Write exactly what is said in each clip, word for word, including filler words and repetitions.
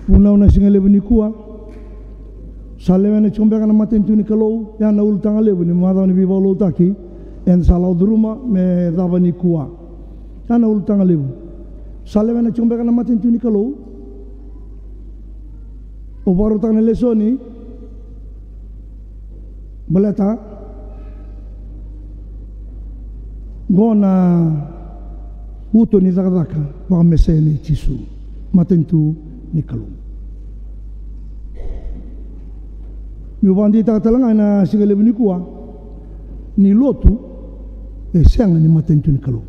Vunau na siga levu nikua. Sa lewena tiko beka na matanitu ni Kalou? Ya na ulutaga levu ni macawa ni veivakalougatataki eda sa lako curuma me cava nikua. Ya na ulutaga levu. Sa lewena tiko beka na matanitu ni Kalou? Au vakarautaka na lesoni baleta qo na uto ni cakacaka vakaMesaia nei Jisu, matanitu ni Kalou. Meu vakadeitaka tale ga ena siga levu nikua ni lotu e sega ni matanitu ni Kalou.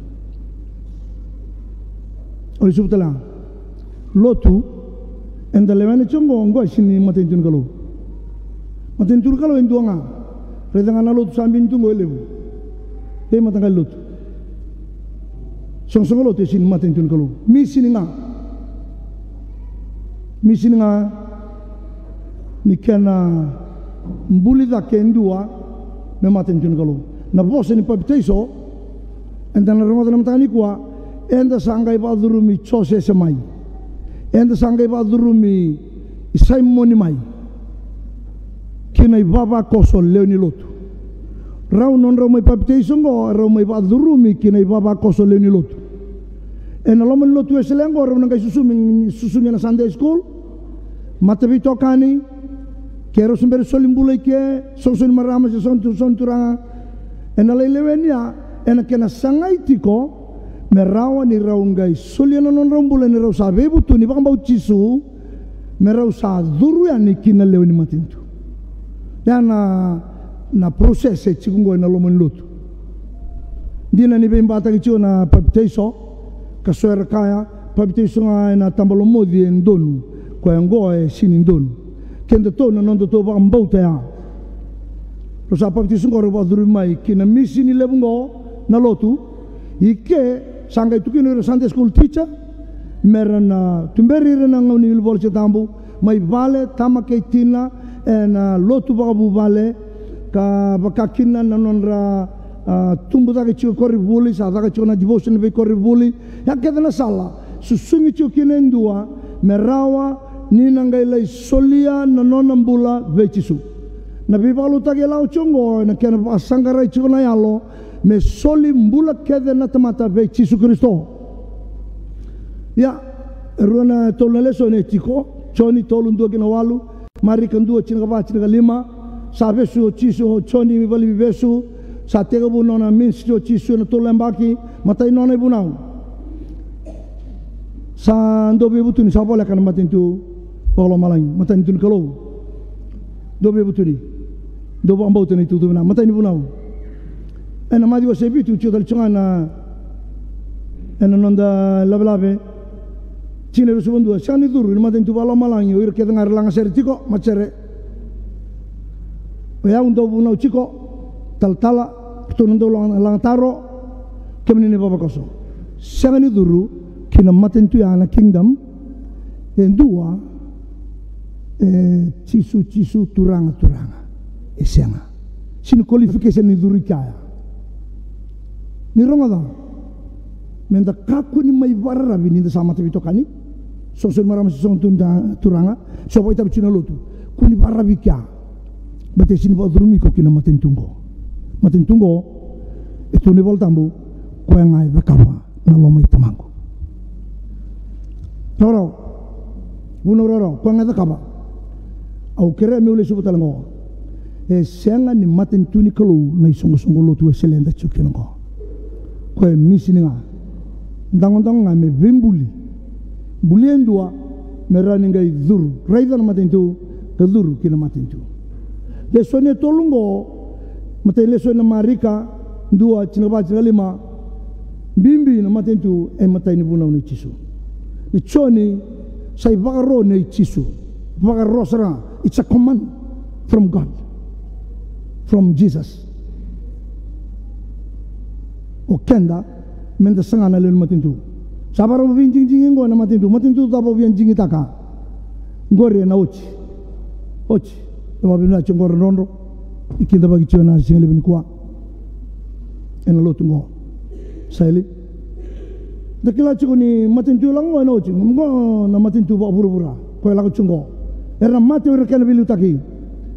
Au lesuva tale ga. Lotu eda lewena tiko qo, qo e sega ni matanitu ni Kalou. Matanitu ni Kalou e dua ga. Raica ga na lotu sa bini tu qo e levu. Veimataqali lotu. Soqosoqo lotu e sega ni matanitu ni Kalou. Misini ga. Misini ga ni kena buli cake e dua me matanitu ni Kalou. Na vosa ni papitaiso eda na rogoca na mataka nikua, eda sa qai vakacurumi Josese mai. Eda sa qai vakacurumi Saimoni mai ki na ivavakoso lewe ni lotu. Rau nodrau mai papitaiso qo, rau mai vakacurumi ki na ivavakoso lewe ni lotu. Ena loma ni lotu Wesele qo rau na qai susugi, susugi ena Sunday school, mataveitokani, ke rau se bera soli bula i ke, soqosoqo ni marama se soqosoqo ni turaga. Ena lai leweni ya, ena kena sagai tiko me rawa ni rau qai solia na nodrau bula ni rau sa veivutuni vakabauti Jisu, me rau sa curu yani ki na lewe ni matanitu. Ya na, na process e tiko qo ena loma ni lotu. Dina ni veibataki tiko na papitaiso, ka so era kaya, papitaiso ga ena taba lomoci e donu, koya qo e sega ni donu. Kedatou na nodatou vakabauta ya. Rau sa papitaiso qo, rau vakacurumi mai ki na misini levu qo na lotu. I ke sa qai tukuni ira na Sunday school teacher me ra na tuberi ira na gauna ni iVolatabu mai vale, tama kei tina, ena lotu vakavuvale, ka vaka kina na nodra, a, tubu cake tiko e koronivuli, sa caka tiko na devotion vei koronivuli. Ya kece na sala susugi tiko kina e dua me rawa ni na qai lai solia na nona bula vei Jisu. Na veivakaloutaki e lako tiko oqo ena kena vakasaqarai tiko na yalo me soli bula kece na tamata vei Jisu Karisito. Ia, e rua na tolu na lesoni e tiko, Joni tolu, dua ki na walu, Marika dua, tinikava, tinikalima. Sa vesu o Jisu, o Joni mai valeniveivesu. Sa tekivu nona ministry o Jisu ena tolu na yabaki. Matai ni nona ivunau, sa dau veivutuni, sa voleka na matanitu vakalomalagi, matanitu ni Kalou. Dau veivutuni, dau vakabauta na itukutuku vinaka. Matai ni vunau, ena Maciu wase vitu, tiko tale tiko ga na, ena noda lavelave. Tikina e ruasagavulu ka dua: Sega ni curu ina matanitu vakalomalagi o ira kece ga era lagasere tiko, matasere. O yau dau vunau tiko, talatala, ratou na dau laga, lagataro, kemuni na ivavakoso. Sega ni curu ki na matanitu ya, na kingdom, e dua e Jisu, Jisu, Turaga, Turaga. E sega. Sega ni qualification ni curu i kea. Ni rogoca, meda kakua ni mai vakararavi ni da sa mataveitokani, soqosoqo ni marama se soqosoqo ni turaga, se o vakaitavi tiko ena lotu. Kua ni vakararavi i kea. Baleta e sega ni vakacurumi iko ki na matanitu oqo. Matanitu oqo e tu na iVolatabu, koya ga e cakava na loma i Tamaqu. Rawarawa. Vunau rawarawa, koya ga e cakava. Au kerea meu lesuva tale oqo. E sega ni matanitu ni Kalou na isoqosoqo lotu Wesele eda tiko kina oqo. Koya e misini ga. Dagodago ga me veibuli. Bulia e dua me rawa ni qai curu. Raica na matanitu ka curu ki na matanitu. Lesoni e tolu oqo, matai ni lesoni na Marika dua, tinikava, tinikalima. Bibi na matanitu e matai ni vunau nei Jisu. Na Joni sa ivakaro nei Jisu. Vakaro sara, it's a command from God, from Jesus. O keda meda saga na lewe ni matanitu. Sa vakarau veidigidigi oqo ena matanitu. Matanitu cava o via digitaka? Oqori ena oti. Oti. E vakavinavinaka tiko oqo, drodro. E kidavaki tiko ena siga levu nikua ena lotu oqo. Sa ili. Da kila tiko ni matanitu e lako oqo ena oti, oqo na matanitu vakavuravura. Koya lako tiko qo. Era na mate o ira kena veiliutaki.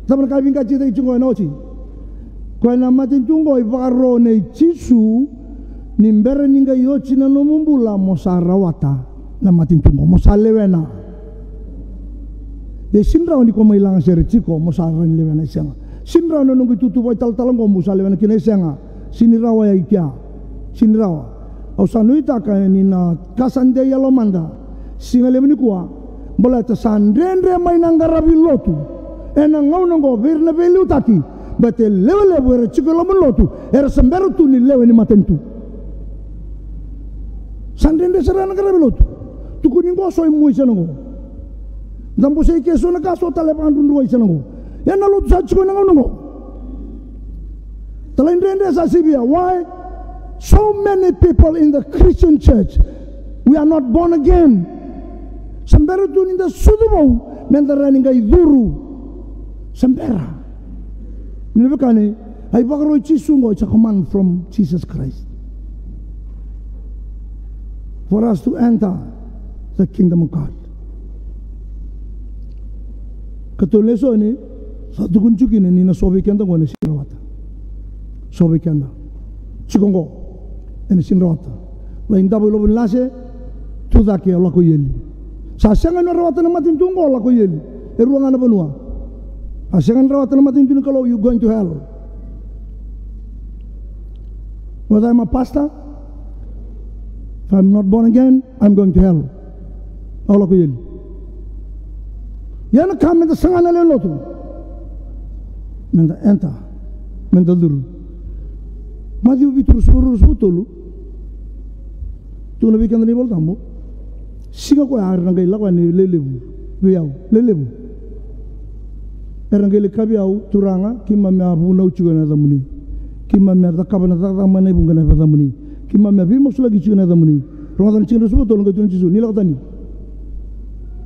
Cava na ka e veiqatitaki tiko qo ena oti? Koya na matanitu qo e vakaro nei Jisu ni bera ni qai oti na nomu bula mo sa rawata na matanitu qo, mo sa lewena. Ia e sega ni rawa ni ko mai lagasere tiko mo sa rawa ni lewena, e sega. Sega ni rawa na noqu itutu vakaitalatala qo mo sa lewena kina, e sega. Sega ni rawa ya i kea. Sega ni rawa. Au sa nuitaka ni na ka sa dei e lomada siga levu nikua, baleta sa dredre mai na qaravi lotu ena gauna oqo vei ira na veiliutaki. Baleta e lewe levu era tiko e loma ni lotu era se bera tu ni lewe ni matanitu. Sa dredre sara na qaravi lotu. Tukuni qo, so e mua i sena qo. Da bosei ke so na ka, so tale vakadrudruai sena qo. Ia na lotu sa tiko ena gauna oqo. Talaidredre sa sivia. Why? So many people in the Christian church, we are not born again. Se bera tu ni da sucu vou me da rawa ni qai curu. Se bera. Ni veiwekani, a ivakaro i Jisu qo, it's a command from Jesus Christ for us to enter the kingdom of God. Ka tou lesoni, sa tukuni tiko kina ni na so vei keda qo ena sega ni rawata. So vei keda tiko qo ena sega ni rawata. Lai davo i Lovolase, tu cake o lako i eli. Sa sega ni rawata na matanitu qo, lako i eli. E rua ga na vanua. Sa sega ni rawata na matanitu ni Kalou, you going to hell. Whether I'm a pastor, if I'm not born again, I'm going to hell. Au lako i eli. Ia na ka me da saga na lewe ni lotu, me da enter, me da curu. Maciu vitu, ruasagavulu, ruasagavulu tolu. Tukuna vei keda na iVola Tabu. Siga koya era na qai lako yani lelevu vei au, lelevu. Era qai lai kaya vei au, Turaga, keimami a vunau tiko ena yacamuni. Keimami a cakava na cakacaka mai na vuqa ena yacamuni. Keimami a veimasulaki tiko ena yacamuni. Rogoca na tikina ruasagavulu tolu, qai tukuna o Jisu, ni lako tani.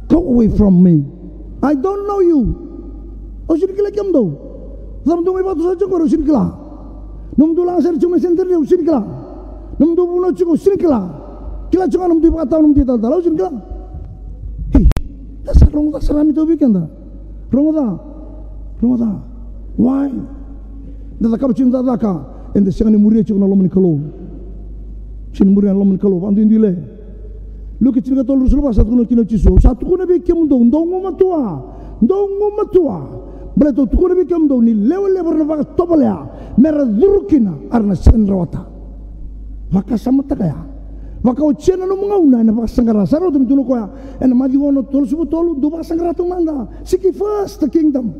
Go away from me. I don't know you. Au sega ni kilai kemudou. Cava dou mai vakatusa tiko qori, au sega ni kila. Nomudou lagasere tiko mai Centenary, au sega ni kila. Nomudou vunau tiko, au sega ni kila. Kila tiko ga nomudou ivakatawa, nomudou italatala, au sega ni kila. Ei, da sa rogoca sara me tau vei keda. Rogoca. Rogoca. Why? Da cakava tiko na cakacaka, eda sega ni muria tiko na loma ni Kalou. Sega ni muria na loma ni Kalou, vakaduiduile. Luke tinikatolu, ruasagavulu ka va, sa tukuna kina o Jisu, au sa tukuna vei kemudou, dou gumatua, dou gumatua. Baleta au tukuna vei kemudou ni lewe levu era na vakatovolea me ra curu kina, era na sega ni rawata. Vakasamataka ya. Vakaotia na nomu gauna ena vakasaqara. Sa rauta me tukuna o koya ena Maciu ono, tolusagavulu tolu, dou vakasaqara taumada. Seek ye first the kingdom.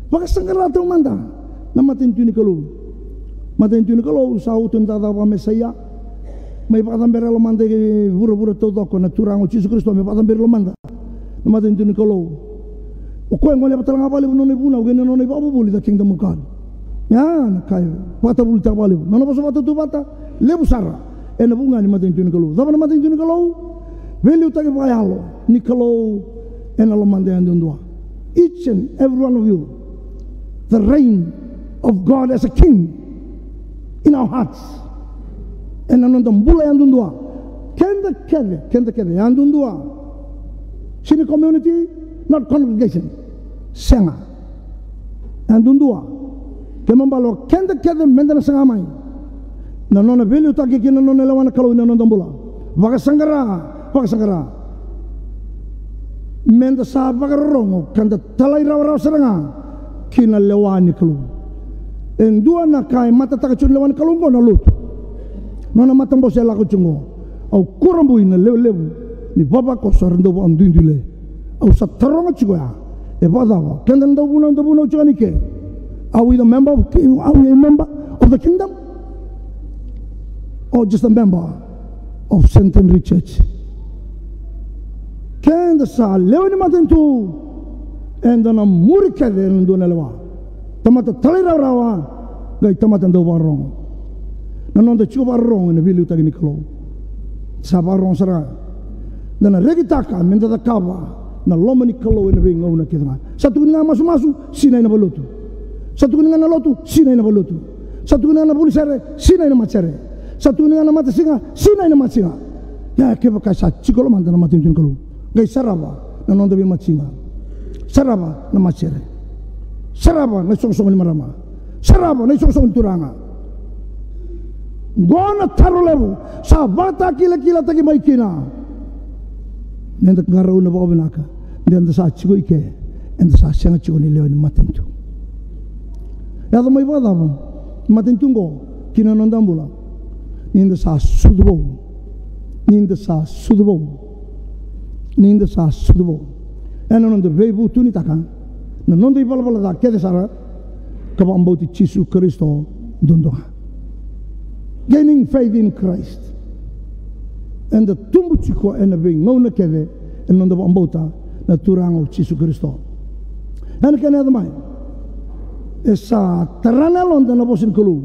Vakasaqara taumada na matanitu ni Kalou. Matanitu ni Kalou sa uto ni cakacaka vakamesaia. Mai vakacabera e lomada e vuravura taucoko na Turaga o Jisu Karisito, me vakacabera e lomada na matanitu ni Kalou. O koya e goleva tale ga vakalevu na nona ivunau kei na nona ivakavuvuli, the kingdom of God. Ya na ka e vakatavulitaka vakalevu na nona vosa vakatautauvata levu sara ena vuqa ni matanitu ni Kalou. Cava na matanitu ni Kalou? Veiliutaki vakayalo ni Kalou ena lomada yadudua. Each and every one of you, the reign of God as a king in our hearts. Ena noda bula yadudua. Keda kece, keda kece yadudua. Sega ni community, not congregation. Sega. Yadudua. Kena ibalebale o keda kece meda na saga mai na nona veiliutaki kei na nona lewa na Kalou ena noda bula. Vakasaqara, vakasaqara. Meda sa vakarorogo ka da talairawarawa sara ga ki na lewa ni Kalou. E dua na ka e matataka tiko na lewa ni Kalou oqo na lotu. Nona matabose e lako tiko oqo. Au kurabui na lewe levu ni vavakoso era dau vakaduiduile. Au sa taroga tiko ya, e vakacava? Keda na dau vunau, dau vunau tiko yani ke. Are we the member of ki-, are we a member of the kingdom? Or just a member of Centenary Church? Keda sa lewe ni matanitu, eda na muri kece ena dua na lewa. Tamata talairawarawa, qai tamata dau vakarorogo. Na noda tiko vakarorogo ena veiliutaki ni Kalou. Sa vakarorogo sara ga. Da na rekitaka meda cakava na loma ni Kalou ena veigauna kece ga. Sa tukuni ga masumasu, sinai na valenilotu. Sa tukuni ga na lotu, sinai na valenilotu. Sa tukuni ga na vuli sere, sinai na matasere. Sa tukuni ga na matasiga, sinai na matasiga. Ia kevaka sa tiko lomada na matanitu ni Kalou, qai sarava na noda veimatiga. Sarava na matasere. Sarava na isoqosoqo ni marama. Sarava na isoqosoqo ni turaga. Qo na taro levu sa vakatakilakilataki mai kina. Meda qarauna vakavinaka, de da sa tiko i ke, eda sa sega tiko ni lewe ni matanitu. Yaco mai vakacava matanitu qo ki na noda bula? Ni da sa sucu vou. Ni da sa sucu vou. Ni da sa sucu vou. Ena noda veivutunitaka na noda ivalavala ca kece sara, ka vakabauti Jisu Karisito duadua ga. Gaining faith in Christ. Eda tubu tiko ena veigauna kece ena noda vakabauta na Turaga o Jisu Karisito. Ena kena yaco mai, e sa tara na yaloda na vosa ni Kalou.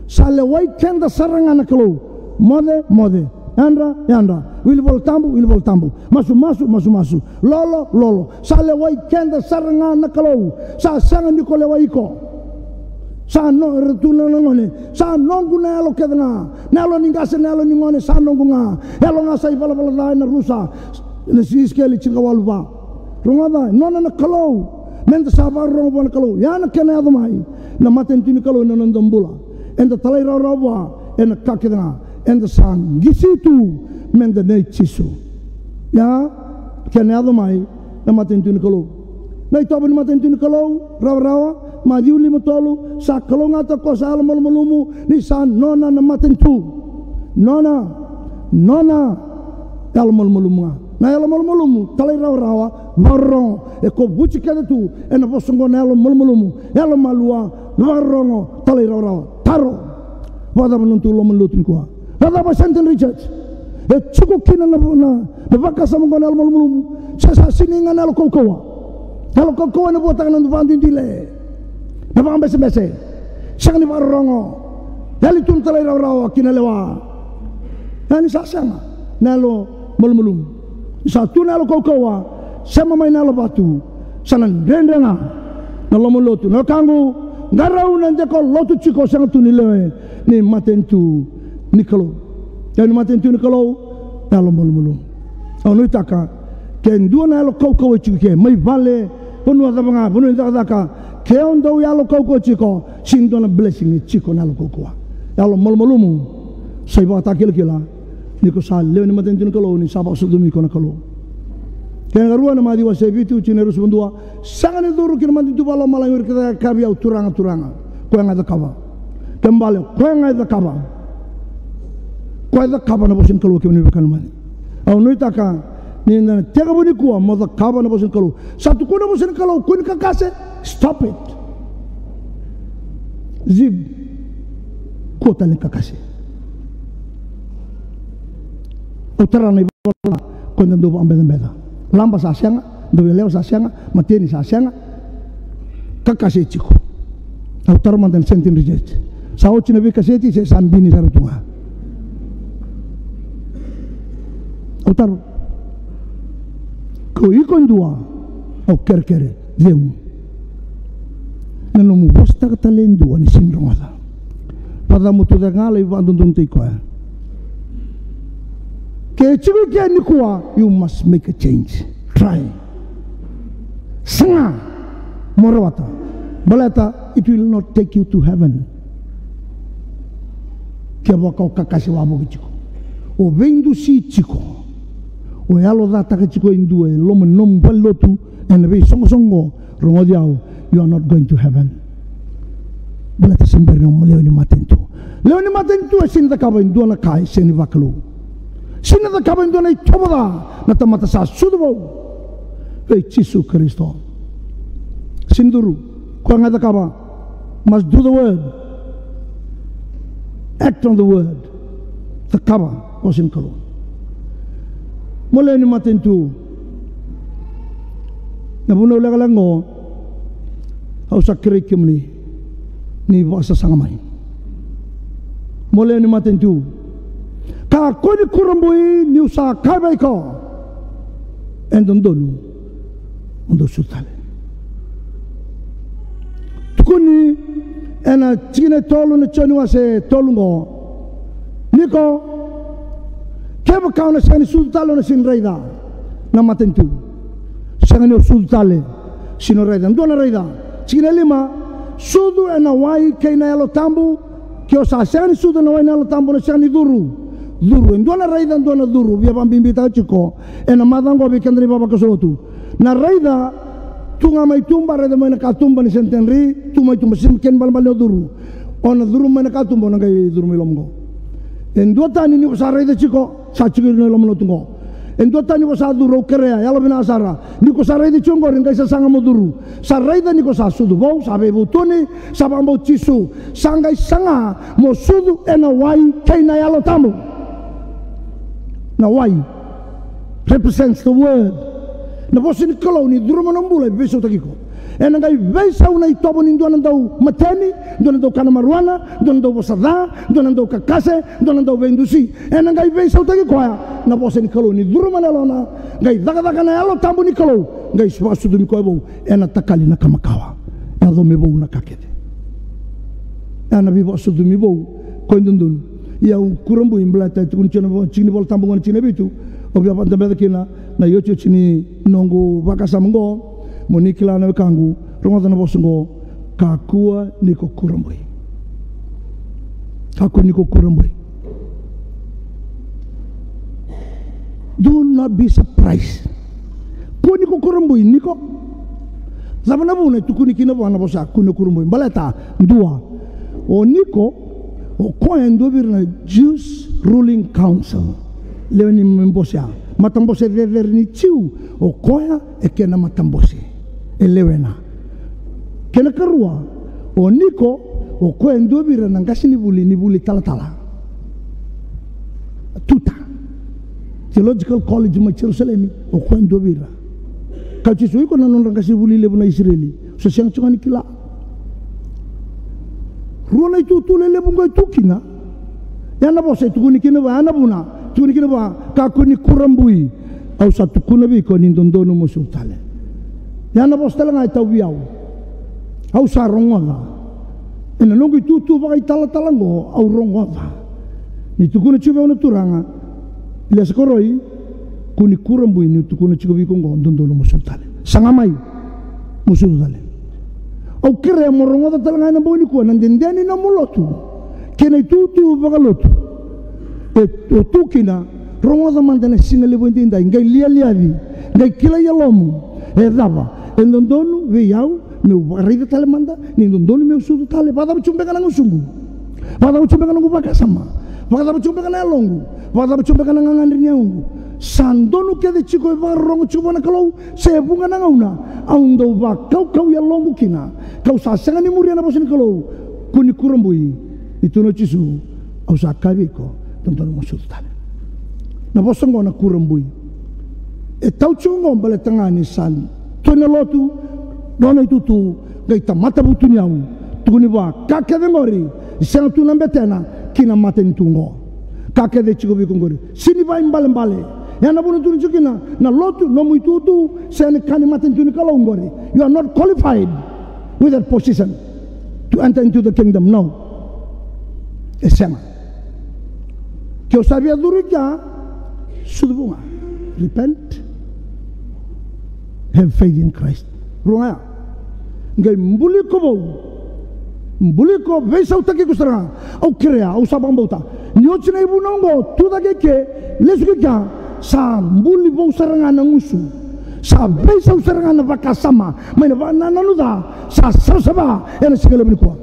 Sa lewai keda sara ga na Kalou. Moce, moce. Yadra, yadra. Wili Vola Tabu, wili Vola Tabu. Masu, masu, masu, masu. Lolo, lolo. Sa lewai keda sara ga na Kalou. Sa sega ni ko lewai iko. Sa no, era tu na gone. Sa noqu na yalo kece ga. Na yalo ni qase, na yalo ni gone, sa noqu ga. Yalo ga sa ivalavala ca ena rusa. Na Isikeli tinikawalu va. Rogoca, nona na Kalou. Meda sa vakarorogo vua na Kalou. Ia na kena yaco mai na matanitu ni Kalou ena noda bula, eda talairawarawa vua ena ka kece ga. Eda sa qisi tu meda nei Jisu. Ia, kena yaco mai na matanitu ni Kalou. Na itovo ni matanitu ni Kalou, rawarawa, Maciu lima tolu, sa kalougata ko sa yalomalumalumu, ni sa nona na matanitu. Nona, nona yalomalumalumu ga. Na yalomalumalumu, talairawarawa, vakarorogo, e kovuti kece tu ena vosa oqo na yalomalumalumu, yalomalua, vakarorogo, talairawarawa. Taro. Vakacava na nodatou loma ni lotu nikua? Vakacava Saint Andrew Church? E tiko kina na, na, na vakasama oqo na yalomalumalumu. Se sa sinai ga na yalo kaukauwa. Yalo kaukauwa ena vuataka na noda vakaduiduile, na vakabesebese. Sega ni vakarorogo. Yali tu na talairawarawa ki na lewa. Ia ni sa sega na yalomalumalumu, ni sa tu na yalo kaukauwa, sema mai na yalo vatu, sa na dredre ga na loma ni lotu. Na wekaqu, qarauna de ko lotu tiko, sega tu ni lewe ni matanitu ni Kalou. Lewe ni matanitu ni Kalou, yalomalumalumu. Au nuitaka, ke dua na yalo kaukauwa e tiko i ke, mai vale, vanua cava ga, vanua ni cakacaka, ke o dau yalo kaukauwa tiko, sega ni dua na blessing e tiko na yalo kaukauwa. Yalomalumalumu sa ivakatakilakila ni ko sa lewe ni matanitu ni Kalou, ni sa vakasucumi iko na Kalou. Kena karua, na Maciu wase vitu, tikina e ruasagavulu ka dua. Sega ni curu ki na matanitu vakalomalagi o ira kece era kaya vei au, Turaga, Turaga. Koya ga e cakava. Kena ibalebale, koya ga e cakava. Koya e cakava na vosa ni Kalou, kemuni na veiwekani lomani. Au nuitaka ni na tekivu nikua mo cakava na vosa ni Kalou. Sa tukuna na vosa ni Kalou, kua ni kakase. Stop it. Zip. Kua tale ni kakase. Au tara na ivola ko da dau vakabecabeca. Laba sa sega, dau yalewa sa sega, mateni sa sega. Kakase e tiko. Au taro mada na Saint Andrew Church. Sa oti na veikaseti se sa bini sara tu ga? Au taro. Ko iko e dua, au kerekere, cegu. Na nomu vosataka tale e dua ni sega ni rogoca. Vakacamu tu cake ga lai vakadodonutaki koya. Ke tiko i ke nikua, you must make a change. Try. Saga mo rawata. Baleta, it will not take you to heaven. Kevaka o kakase wavoki tiko, o veidusi tiko, o yalocataka tiko e dua e loma ni nomu valenilotu ena veisoqosoqo, rogoci au, you are not going to heaven. Baleta se bera ni o lewe ni matanitu. Lewe ni matanitu e sega ni cakava e dua na ka e sega ni vakalou. Sega ni cakava e dua na itovo ca na tamata sa sucu vou vei Jisu Karisito. Sega ni curu, koya ga e cakava. Must do the word. Act on the word. Cakava vosa ni Kalou. Mo lewe ni matanitu. Na vunau lekaleka oqo, au sa kerei kemuni ni vakasasaga mai. Mo lewe ni matanitu. Kakua ni kurabui niu sa kaya vei iko, e dodonu mo dau sucu tale. Tukuni ena tikina e tolu na Joni wase tolu oqo, ni ko, kevaka o na sega ni sucu tale, o na sega ni raica na matanitu. Sega ni o sucu tale. Sega ni o raica. Dua na raica. Tikina e lima. Sucu ena wai kei na Yalo Tabu. Ke o sa sega ni sucu ena wai na Yalo Tabu, o na sega ni curu. Curu. E dua na raica, dua na curu. Via vakabibitaka tiko ena macawa oqo vei keda na ivavakoso lotu. Na raica, tu ga mai tuba, raica mai na katuba ni Centenary, tu mai tuba, sega ni kena ibalebale ni o curu. O na curu mai na katuba, o na qai curu mai loma oqo. E duatani ni ko sa raica tiko, sa tiko i loma ni lotu oqo. E duatani ni ko sa curu, au kerea, yalovinaka sara. Ni ko sa raica tiko oqori, qai sasaga mo curu. Sa raica ni ko sa sucu vou, sa veivutuni, sa vakabauti Jisu. Sa qai saga mo sucu ena wai kei na Yalo Tabu. Na wai represents the word. Na vosa ni Kalou ni curu mai na bula e veisautaki iko. Ena qai veisau na itovo ni dua na dau mateni, dua na dau kana marijuana, dua na dau vosa ca, dua na dau kakase, dua na dau veidusi. Ena qai veisautaki koya na vosa ni Kalou ni curu mai na yalona, qai cakacaka na Yalo Tabu ni Kalou, qai vakasucumi koya vou. Ena takali na ka makawa. Yaco me vou na ka kece. Ena veivakasucumi vou ko e dodonu. Ia au kurabui baleta e tukuni tiko na vo-, tiki ni Vola Tabu oqo na tikina e vitu. Au via vakadabeca kina na iotioti ni noqu vakasama oqo. Mo ni kila na wekaqu, rogoca na vosa oqo. Kakua ni ko kurabui. Kakua ni ko kurabui. Do not be surprised. Kua ni ko kurabui, ni ko. Cava na vuna e tukuni kina vua na vosa kua ni kurabui? Baleta, dua. O Niko, o koya e dua vei ira na Jews Ruling Council. Lewe ni bose ya. Matabose cecere ni Jiu, o koya e kena matabose. E lewena. Kena karua, o Niko, o koya e dua vei ira na qasenivuli ni vuli talatala. Tuta. Theological College mai Jerusalemi, o koya e dua vei ira. Kaya o Jisu, iko na nodra qasenivuli levu na Isireli. Sa sega tiko ga ni kila. Rua na itutu lelevu oqo e tu kina. Ya na vosa e tukuni kina vua, ya na vuna, tukuni kina vua, kakua ni kurabui. Au sa tukuna vei iko ni dodonu mo sucu tale. Ya na vosa tale ga e tau vei au. Au sa rogoca. Ena noqu itutu vakaitalatala oqo, au rogoca. Ni tukuna tiko vei au na Turaga, Iliesa Koroi, kua ni kurabui niu tukuna tiko vei iko oqo, dodonu mo sucu tale. Saga mai, mo sucu tale. Au kerea mo rogoca tale ga ena bogi nikua na dede ni nomu lotu kei na itutu vakalotu. E, o tu kina, rogoca mada ena siga levu edaidai, qai lialiaci, qai kilai yalomu. E cava e dodonu vei au meu raica tale mada, ni dodonu meu sucu tale? Vakacava tiko beka na gusuqu? Vakacava tiko beka na noqu vakasama? Vakacava tiko beka na yaloqu? Vakacava tiko beka na gagadre ni yagoqu? Sa donu kece tiko e vakarorogo tiko vua na Kalou, se vuqa na gauna au dau vakaukau yaloqu kina, kau sa sega ni muria na vosa ni Kalou. Kua ni kurabui, ni tukuna o Jisu, au sa kaya vei iko, dodonu mo sucu tale. Na vosa oqo na kurabui. E tau tiko oqo baleta ga ni sa tu ena lotu, nona itutu, qai tamata vutuni au. Tukuni vua, ka kece oqori, sega tu na betena ki na matanitu oqo. Ka kece tiko vei iko oqori. Sega ni vakaibalebale. Ya na vuna tukuni tiko kina, na lotu, nomu itutu, sega ni ka ni matanitu ni Kalou oqori. You are not qualified with that position to enter into the kingdom. No. E sega. Ke o sa via curu i kea, sucu vou ga. Repent. Have faith in Christ. Rua ga ya. Qai buli iko vou. Buli iko, veisautaki iko sara ga. Au kerea, au sa vakabauta. Ni oti na ivunau oqo, tu cake i ke, lesu ki kea, sa buli vou sara ga na gusu. Sa veisau sara ga na vakasama mai na vakanananu ca, sa savasava ena siga levu nikua.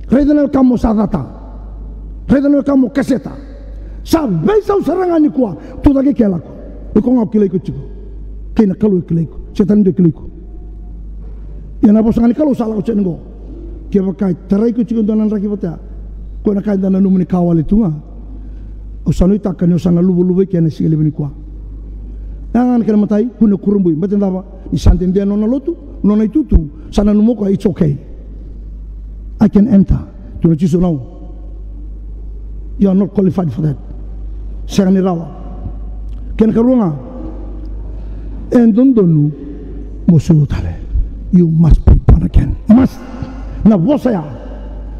Raica na wekamu o sa cata. Raica na wekamu o kaseta. Sa veisau sara ga nikua. Tu cake i ke, lako. Iko ga o kilai iko tiko. Kei na Kalou e kilai iko. Setani dua e kilai iko. Ia na vosa ga ni Kalou sa lako tiko yani oqo. Kevaka e tarai iko tiko e dua na draki vata ya, koya na ka eda nanuma ni ka wale tu ga. Au sa nuitaka ni o sa na luvaluva i ke ena siga levu nikua. Ya ga na kena imatai, kua ni kurabui. Baleta na cava? Ni sa dede na nona lotu, nona itutu, sa nanuma o koya, it's okay. I can enter. Tukuna o Jisu, no. You are not qualified for that. Sega ni rawa. Kena karua ga, e dodonu mo sucu tale. You must be born again. Must. Na vosa ya.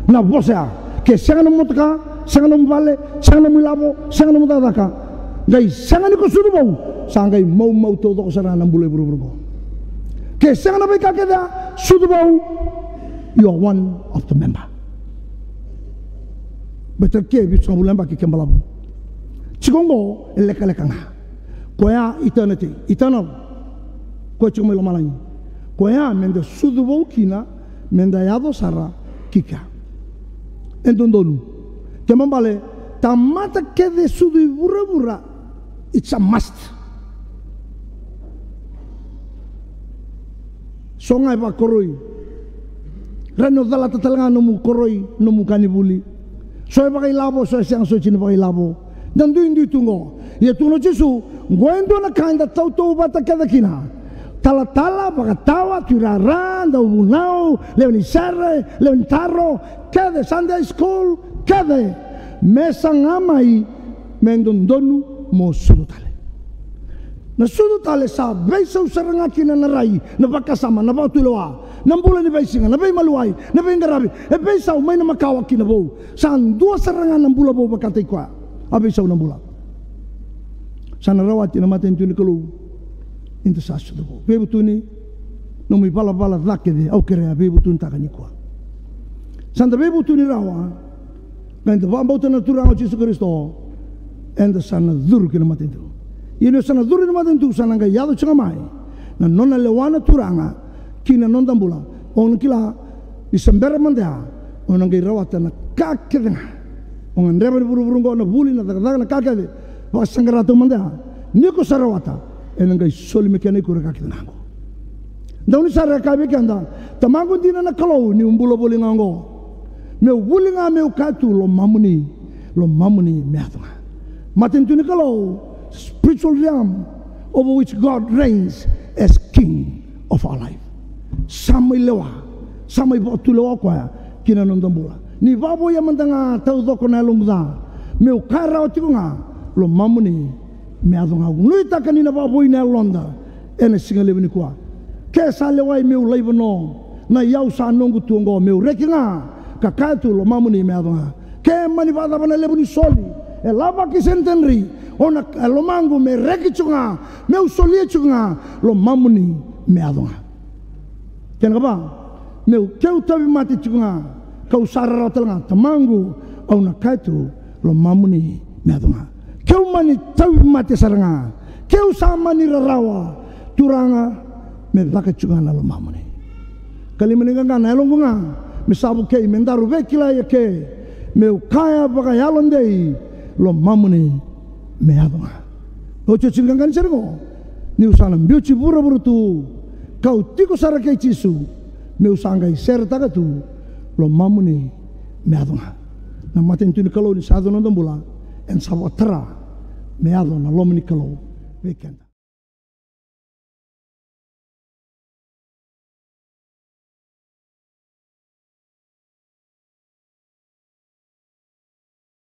Na vosa ya. Ke sega nomu motoka, sega nomu vale, sega nomu ilavo, sega nomu cakacaka, Qai sega ni ko sucu vou, sa qai maumau taucoko sara na bula e vuravura oqo. Ke sega na veika kece ya, sucu vou, you are one of the member. Baleta ke vitusagavulu na yabaki ke balavu. Tiko oqo e lekaleka ga. Koya eternity, eternal. Koya tiko mai lomalagi. Koya meda sucu vou kina, meda yaco sara ki kea. E dodonu. Kena ibalebale, tamata kece sucu i vuravura, it's a must. So ga e vakoroi. Rawa ni o calata tale ga nomu koroi, nomu ka ni vuli. So e vakailavo, so e sega soti ni vakailavo. Da duidui tu oqo. Ia tukuna o Jisu, oqo e dua na ka eda tautauvata kece kina. Talatala, vakatawa, tuirara, dauvunau, lewe ni sere, lewe ni taro, kece, Sunday school, kece. Me saga mai, me dodonu mo sucu tale. Na sucu tale sa veisau sara ga kina na rai, na vakasama, na vakatulewa, na bula ni veisiga, na veimaliwai, na veiqaravi, e veisau mai na makawa ki na vou. Sa dua sara ga na bula vou vakataki koya. A veisau na bula. Sa na rawati na matanitu ni Kalou. Ni da sa sucu vou. Veivutuni, nomu ivalavala ca kece, au kerea veivutunitaka nikua. Sa da veivutuni rawa, qai da vakabauta na Turaga o Jisu Karisito, eda sa na curu ki na matanitu. Ia ni o sa na curu ki na matanitu, sa na qai yaco tiko ga mai na nona lewa na Turaga ki na noda bula. O na kila ni se bera mada ya, o na qai rawata na ka kece ga. O gadreva ni vuravura oqo, na vuli, na cakacaka, na ka kece, vakasaqara tu mada ya. Ni ko sa rawata, ena qai soli me kena i kuri ka kece ga oqo. Daunisa e kaya vei keda, Tamaqu dina na Kalou, niu bula voli ga oqo. Meu vuli ga meu kaya tu, lomamuni, lomamuni me yaco ga. Matanitu ni Kalou, spiritual realm over which God reigns as King of our life. Sa mai lewa, sa mai vakatulewa o koya ki na noda bula. Ni vakavoui mada ga taucoko na yaloqu ca, meu kaya rawa tiko ga, lomamuni me yaco ga. Au nuitaka ni na vakavoui na yaloda ena siga levu nikua. Ke sa lewai meu laiva no, na iyau sa noqu tu oqo, meu reki ga ka kaya tu, lomamuni me yaco ga. Ke mani vakacava na levu ni soli e lavaki Centenary, o na, e lomaqu me reki tiko ga, meu solia tiko ga, lomamuni me yaco ga. Kena ikava, meu keu tauvimate tiko ga, kau sa rarawa tale ga, Tamaqu, au na kaya tu, lomamuni me yaco ga. Keu mani tauvimate sara ga, keu sa mani rarawa, Turaga, me caka tiko ga na lomamuni. Ka lima ni qaqa, na yaloqu ga me sa vukei, me daru veikilai eke, meu kaya vakayalodei, lomamuni me yaco ga. Otioti ni qaqa ni sere qo, niu sa na biuti vuravura tu, kau tiko sara kei Jisu, meu sa qai seretaka tu, lomamuni me yaco ga. Na matanitu ni Kalou ni sa yaco na noda bula, ena sa vakatara me yaco na loma ni Kalou vei keda.